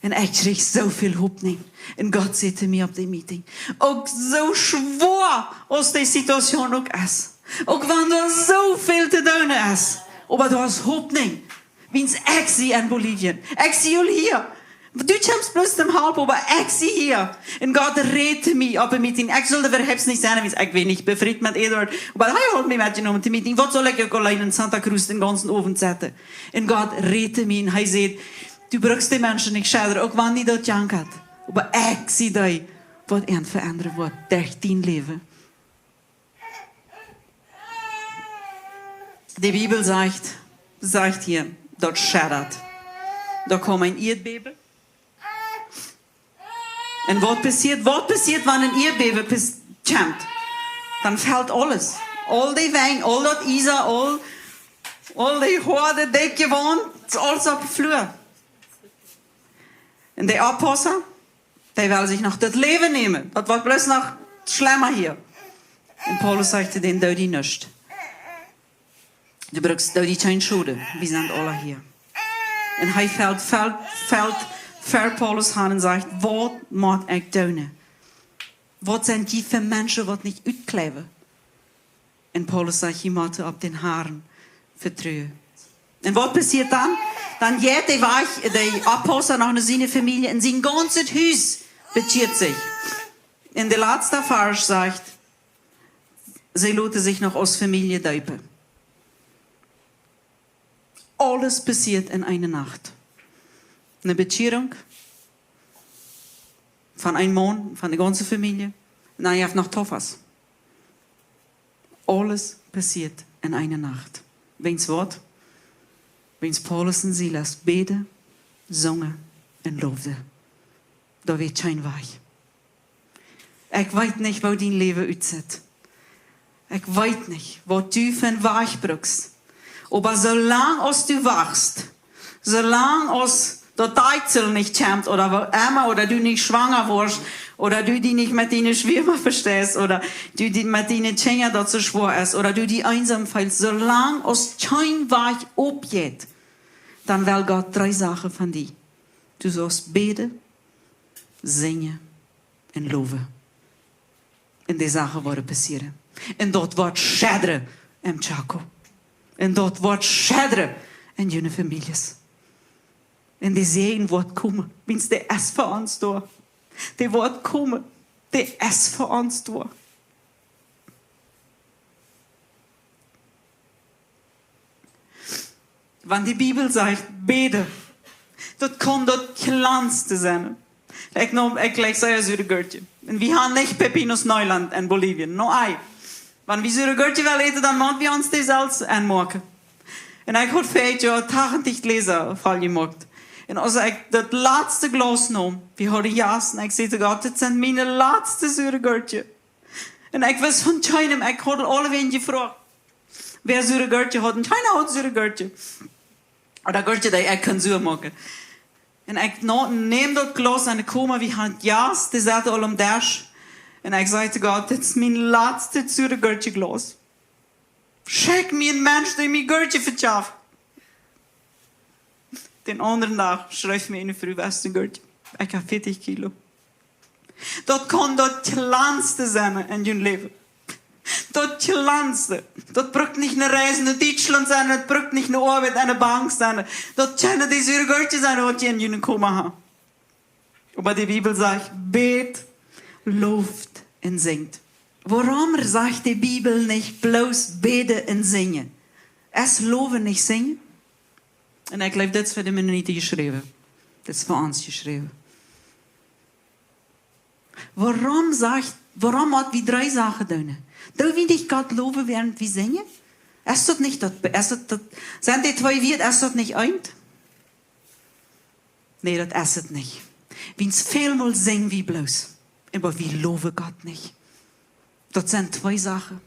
Un ekj kjrieech soo väl Hopninj. Un Gott säd to mie opp dee Meeting: "Uk soo schwoa aus de Situation uk es, uk wan doa soo väl to doonen es, oba doa es Hopninj. Wiels ekj sie en Bolivien. Ekj sie aul hia. Du kjemst bloos toom halpen, oba ekj sie hia." Un Gott räd to mie opp een Meeting. Ekj sull doa äwahaupt nich sennen, wiels ekj wia nich befriet met Eduard. Oba hee haud mie metjenomen to Meeting. Waut saul ekj uk auleen en Santa Cruz dän gaunzen Owent sitten? Un Gott räd to mie un hee säd: "Du brukst dee Menschen nich schedren, uk wan die daut jankat. Oba ekj sie dee, waut an veendren woat derch dien Läwen." De Bibel sajcht, sajcht hia, daut scheddat. Doa kjemt een Ieedbäben. Un waut passieet, waut passieet, wan een Ieedbäben pas-, kjemt? Dan felt aules. Aul dee Wenj, aul daut Iesa, aul, aul dee hoade, dikje Waunt, aules opp de Flua. Un de Oppaussa, Hee well sikj noch daut Läwen nämen. Daut woat bloos noch schlemma hia. Un Paulus sajcht to dän: Doo die nuscht. Du brukst, doo die kjeen Schoden. Wie sent aula hia. Un hee felt, felt, felt ver Paulus han un sajcht: Waut mott ekj doonen? Waut sent dee fa Menschen, waut nich utkjleewen? Un Paulus sajcht: Jie motten opp dän Harn vetruen. Un waut passieet dan? Dan jeit de Wajch, de Apostel, no siene Famielje, un sien gaunzet Hus bekjieet sikj. Un de latste Varsch sajcht: See loten sikj noch aus Famielje deepen. Aules passieet en eene Nacht. Eene Bekjierunk von een Maun, von de gaunze Famielje. Un dan jeft noch Tofas. Aules passieet en eene Nacht. Weens waut? Weens Paulus un Silas bäden, sungen un loowden. Doa wia kjeen Wajch. Ekj weet nich, woo dien Läwen utsecht. Ekj weet nich, waut du fa een Wajch brukst. Oba soo lang aus du wachst, soo lang aus daut Deezel nich kjemt, ooda woo emma, ooda du nich schwanga woascht, ooda du die nich met diene Schwiegermama vesteist, ooda du die met diene Kjinja daut soo schwoa es, ooda du die eensom feelst, soo lang aus kjeen Wajch oppjeit, dan well Gott dree Sachen von die. Du saust bäden, sinjen un lowen. Un dee Sachen woaren passieren. Un daut woat schedren em Chaco. Un daut woat schedren en june Famieljes. Un de Säajen woat komen. Wiels dee es fa ons doa. Dee woat komen. Dee es fa ons doa. Wan de Bibel sajcht, bäden, daut kaun daut kjlanste sennen. Ekj neem, ekj jlikj sea sure Gurkje. Un wie haben nich pepinos, Neuland en Bolivien. No, ei. Wan wie sure Gurkje wellen äten, dan motten wie ons dee selfst aunmoaken. Un ekj haud fa dit Joa tachentich Gläsa voll jemoakt. Un aus ekj daut latste Glaus neem, wie hauden Jast, un ekj säd to Gott: Dit sent miene latste sure Gurkje. Un ekj wist von kjeenem, ekj haud aulewäajen jefroacht, wäa sure Gurkje haud. Un kjeena haud sure Gurkje. Ooda Gurkje, dee ekj kunn sua moaken. Un ekj no-, neem daut Glaus en de Koma, wie hauden Jast, dee sauten aul aum Desch. Un ekj säd to Gott: Dit es mien latstet sure Gurkje Glaus. Schekj mie een Mensch, dee mie Gurkje vekjeeft. Dän aundren Dach schreef mie eene Fru: West du, Gurkje, ekj hab vieetich Kilo. Daut kaun daut kjlanste sennen en jun Läwen. Daut kjlanste. Daut brukt nich eene Reis no Dietschlaunt sennen, daut brukt nich eene Oabeit aun de Bank sennen. Daut kjennen dee sure Gurkjes sennen, waut jie en june Koma haben. Oba de Bibel sajcht: Bät, looft un sinjt. Wuarom sajcht de Bibel nich bloos bäden un sinjen? Es lowen nich sinjen? Un ekj jleew, dit es fa de Mennoniten jeschräwen. Dit es fa ons jeschräwen. Wuarom sajcht, wuarom mott wie dree Sachen doonen? Doo wie nich Gott lowen, wäarent wie sinjen? Es daut nich daut, es daut, daut, sent dee twee Wieed, es daut nich eent? Nä, daut es et nich. Wiels välmol sinj wie bloos, oba wie lowen Gott nich. Daut sent twee Sachen.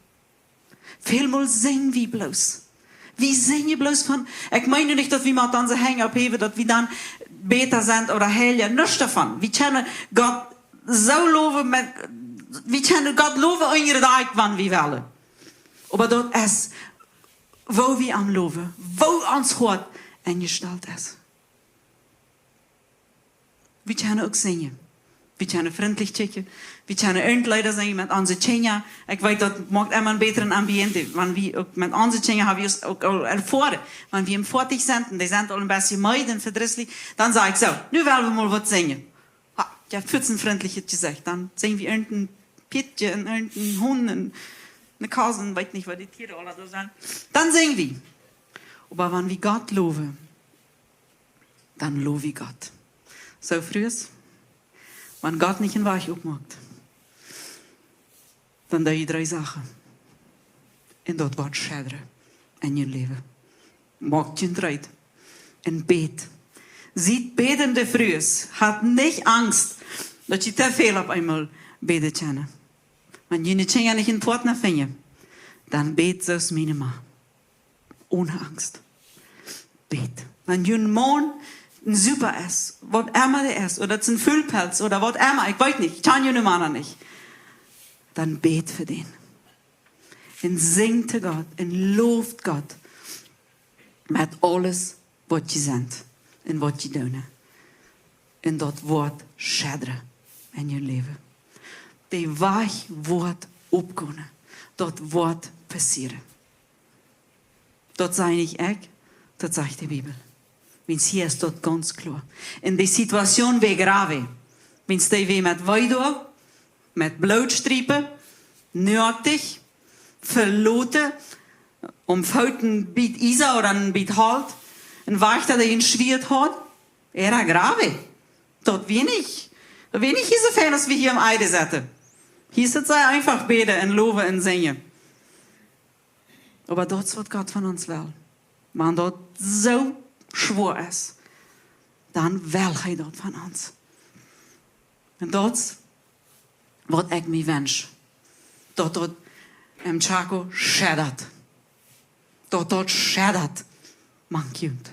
Välmol sinj wie bloos. Wie sinjen bloos von, ekj meen nu nich, daut wie met onse Henj opphäwen, daut wie dan bäta sent ooda heilja, nuscht doavon. Wie kjennen Gott soo lowen, met, wie kjennen Gott lowen, eent jiedet Dach, wan wie wellen. Oba daut es, woo wie am lowen, woo ons Hoat enjestalt es. Wie kjennen uk sinjen. Wie kjennen frintlich kjikjen. Wie kjennen irjent Leeda sinjen met onse Kjinja. Ekj weet, daut moakt emma een bätret Ambiente. Wan wie uk met onse Kjinja, hab wie ons uk aul erfoaren. Wan wie em Foatich sent un dee sent aul een bät meed un vedrisslich, dan saj ekj soo: Nu well wie mol waut sinjen. Ha, jie haben fuaz een frintlichet Jesecht. Dan sinj wie irjent een Pieet un irjent een Hunt un eene Kos un weet nich, waut dee Tieren aula doa sent. Dan sinj wie. Oba wan wie Gott lowen, dan low wie Gott. Soo, Frues, wan Gott nich een Wajch opmoakt, dan doo jie dree Sachen. Un daut woat schedren en jun Läwen. Moakt junt reed un bät. Siet bädende Frues. Hat nich Angst, daut jie too väl opp eemol bäden kjennen. Wan june Kjinja nich een Partner finjen, dan bät soo aus miene Ma. Onen Angst. Bät. Wan jun Maun een Supa es, waut emma dee es, ooda daut es een Fuulpels ooda waut emma, ekj weet nich, ekj kjan june Mana nich, dan bät fa dän. Un sinj to Gott un loft Gott met aules waut jie sent un waut jie doonen. Un daut woat schiedren en jun Läwen. De Wajch woat opgonen. Daut woat passieren. Daut saj nich ekj, daut sajcht de Bibel. Wiels hia es daut gaunz kloa. Un de Situation wia grave. Wiels dee wia met Wee doa, met Blootstriepen, noaktich, veloten, om Foot een bät Iesa ooda een bät Holt, un Wajchta dee een Schwieet haud, era grave. Daut wia nich, daut wia nich hia soo fein aus wie hia em Eide setten. Hia es daut sea eefach bäden un lowen un sinjen. Oba daut es waut Gott von ons well. Wan daut soo schwoa es, dan well hee daut von ons. Un daut es waut ekj mie wensch. Daut daut em Chaco schiedren. Daut daut schiedren mank junt.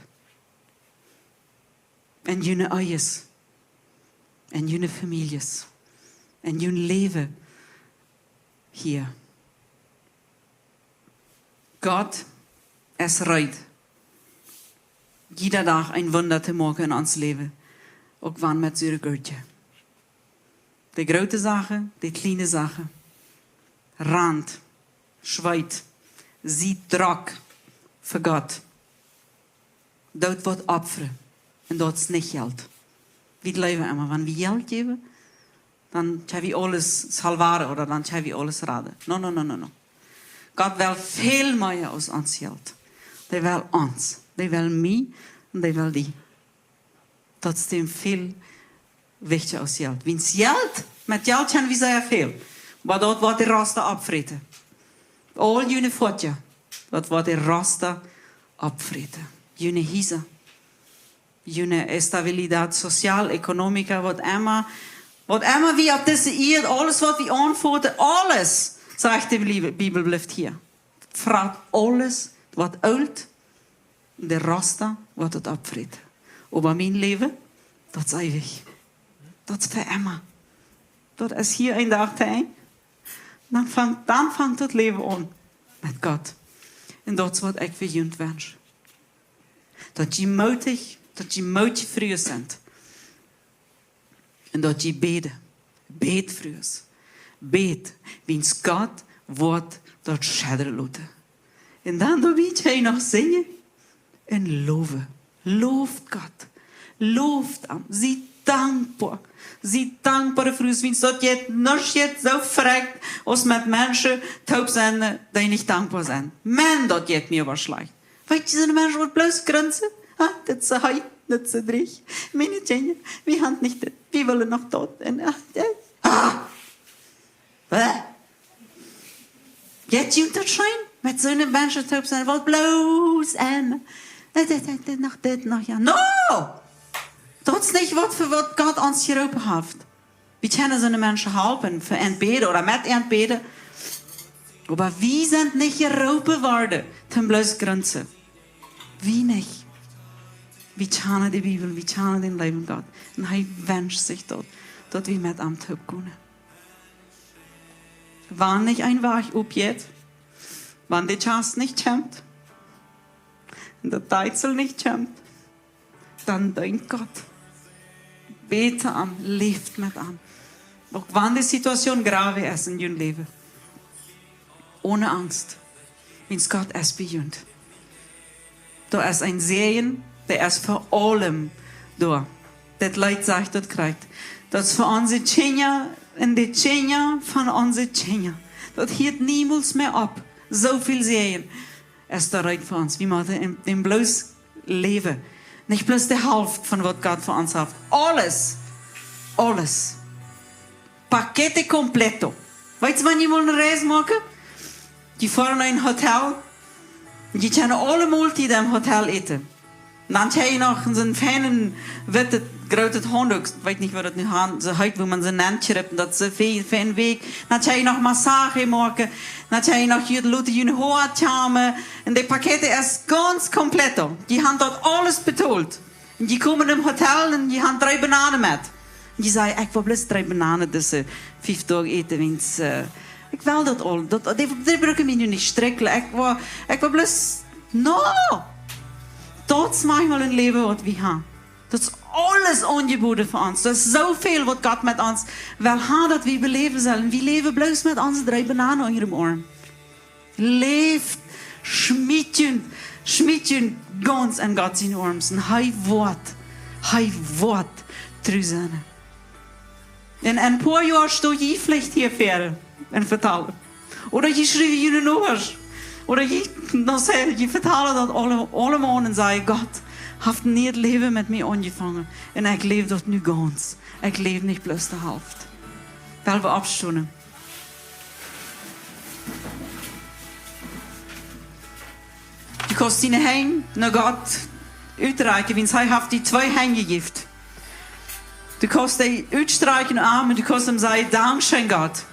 En june Ehes. En june Famieljes. En jun Läwen hia. Gott es reed, jieda Dach een Wunda to moaken en ons Läwen, uk wan met sure Gurkje. De groote Sachen, de kjliene Sachen, rant, schweet, sie drock fa Gott. Doot waut opfren. Un daut es nich Jelt. Wie jleewen emma, wan wie Jelt jäwen, dan kjenn wie aules salvaren ooda dan kjenn wie aules raden. No, no, no, no, no. Gott well väl mea aus ons Jelt. Dee well ons. Dee well mie un dee well die. Daut es am väl wichtja aus Jelt. Wiels Jelt, met Jelt kjenn wie sea väl. Oba daut woat de Rosta opfräten. Aul june Foatja, daut woat de Rosta opfräten. June Hiesa, june Estabilität, social, economica, waut emma, waut emma wie opp dise Ieed, aules waut wie aunfoten, aules, sajcht de Bibel, Bibel blift hia. Frat aules waut oolt, de Rosta woat daut opfräten. Oba mien Läwen, daut es eewich. Daut es fa emma. Daut es hia een Dach to Enj. Dan fangt, dan fangt daut Läwen aun met Gott. Un daut es waut ekj fa junt wensch. Daut jie mootich, daut jie mootje Frues sent. Un daut jie bäden. Bät, Frues. Bät, wiels Gott woat daut schiedren loten. Un dan doabie kjenn jie noch sinjen un lowen. Loft Gott. Loft am. Sie dankboa. Sie dankboare Frues, wiels daut jeit nuscht jeit soo frakjt aus met Menschen toop sennen, dee nich dankboa sent. Maun, daut jeit mie oba schlajcht. Weetst du, soone Menschen waut bloos grunzen? Ah, dit es soo heet, dit es soo dreich. Miene Kjinja, wie haben nich dit, wie wellen noch daut. Un, ah, ah, ah. Bäh. Jeit junt daut scheen, met soone Menschen toop sennen, waut bloos un, äh, dit, dit, dit, noch dit, noch jo. No! Daut es nich waut fa waut Gott ons jeroopen haft. Wie kjennen soone Menschen halpen, fa an bäden ooda met an bäden. Oba wie sent nich jeroopen worden toom bloos grunzen. Wie nich. Wie kjanen de Bibel, wie kjanen dän leewen Gott. Un hee wenscht sikj daut, daut wie met am toop gonen. Wan nich een Wajch oppjeit, wan de Kjast nich kjemt, un daut Deitzel nich kjemt, dan deent Gott. Bät to am, läft met am. Uk wan de Situation grave es en jun Läwen. Onen Angst. Wiels Gott es bie junt. Doa es een Säajen, dee es fa aulem doa. Daut Leet sajcht daut krakjt. Daut es fa onse Kjinja un de Kjinja von onse Kjinja. Daut hieet niemols mea opp. Soo väl Säajen es doa reed fa ons. Wie motten en, en bloos läwen. Nich bloos de Halft von waut Gott fa ons haft. Aules. Aules. Paquete completo. Weetst du, wan jie mol eene Reis moaken? Jie foaren en een Hotel. Jie kjennen aule Moltieden em Hotel äten. Dan kjrie jie noch soon feinet, wittet, grootet Haunduk. Ekj weet nich, waut daut nu han, soo heet, wua maun soo nenn kjript, daut see fe-, fa eene Wäakj. Dan kjrie jie noch Massage moaken. Dan kjrie jie noch jie loten june Hoa kjamen. Un de Paquete es gaunz completo. Dee han daut aules betolt. Un jie komen em Hotel un jie han dree Bananen met. Un jie sajen: "Ekj well bloos dree Bananen dise fief Doag äten, wiels, äh, ekj well daut aul. Daut, dee, dee brucken mie nu nich strikjlen. Ekj well, ekj well bloos, no." Daut es maunchmol een Läwen waut wie han. Daut es aules aunjebooden fa ons. Daut es soo väl waut Gott met ons well han, daut wie beläwen sellen. Wie läwen bloos met onse dree Bananen unja däm Oarm. Läft, schmiet junt, schmiet junt gaunz en Gott siene Oarms. Un hee woat, hee woat tru sennen. En een poa Joa sto jie veleicht hia väa un vetalen. Ooda jie schriewen june Nobasch. Ooda jie, no saj, jie vetalen daut aule, aulemaun un sajen: "Gott haft een nieet Läwen met mie aunjefongen. Un ekj läw daut nu gaunz. Ekj läw nich bloos de Halft." Well wie oppstonen? Du kaust diene Henj no Gott utstrakjen, wiels hee haft die twee Henj jejäft. Du kaust dee utstrakjen, Arm, un du kaust am sajen: "Dankscheen, Gott.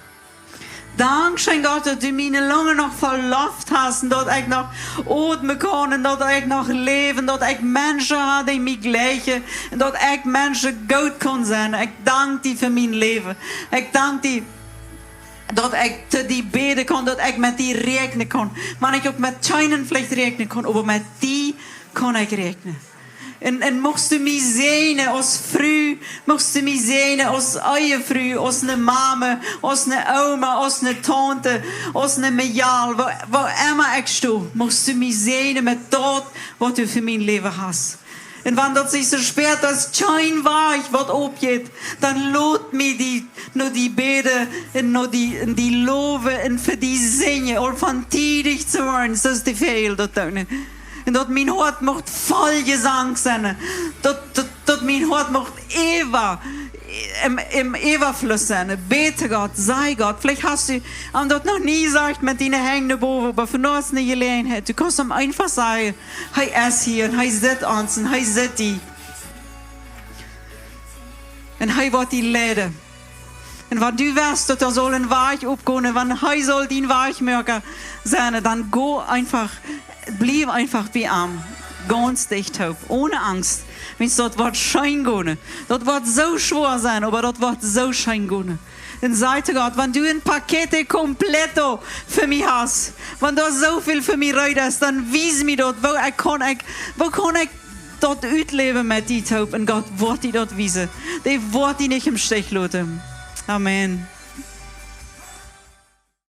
Dankscheen, Gott, daut du mie no lang noch voll Loft hast un daut ekj noch odmen kaun un daut ekj noch läw un daut ekj Menschen ha, dee mie jlikjen un daut ekj Menschen goot kaun sennen. Ekj dank die fa mien Läwen. Ekj dank die daut ekj to die bäden kaun, daut ekj met die räakjnen kaun. Wan ekj uk met kjeenen veleicht räakjnen kaun, oba met die kaun ekj räakjnen." Un, un muchst du mie säajnen aus Fru, muchst du mie säajnen aus Ehefru, aus eene Mame, aus eene Oma, aus eene Taunte, aus eene Mejal, wua, wua emma ekj sto, muchst du mie säajnen met daut, waut du fa mien Läwen hast. Un wan daut sikj soo spieet, daut kjeen Wajch waut oppjeit, dan lot mie die no die bäden un no die, un die lowen un fa die sinjen, aul von tiedich to woaren, soo aus de Väajel daut doonen. Un daut mien Hoat mucht voll Jesank sennen, daut, daut, daut mien Hoat mucht äwa, em, em Äwafluss sennen. Bäd to Gott, saj Gott, veleicht hast du am daut noch nie jesajcht met diene Henj no bowen, oba vondoag es eene Jeläajenheit. Du kaust am eefach sajen: "Hee es hia un hee sitt ons un hee sitt die. Un hee woat die leiden." Un wan du west, daut doa saul een Wajch oppkomen, wan hee saul dien Wajchmoaka sennen, dan go eefach, bliew eefach bie am. Gaunz dicht toop, one Angst. Wiels daut woat scheen gonen. Daut woat soo schwoa sennen, oba daut woat soo scheen gonen. Un saj to Gott: "Wan du een paquete completo fa mie hast, wan doa soo väl fa mie reed es, dan wies mie daut. Woo ekj kaun, ekj, woo kaun ekj daut utläwen met die toop?" Un Gott woat die daut wiesen. Dee woat die nich em Stich loten. Amen.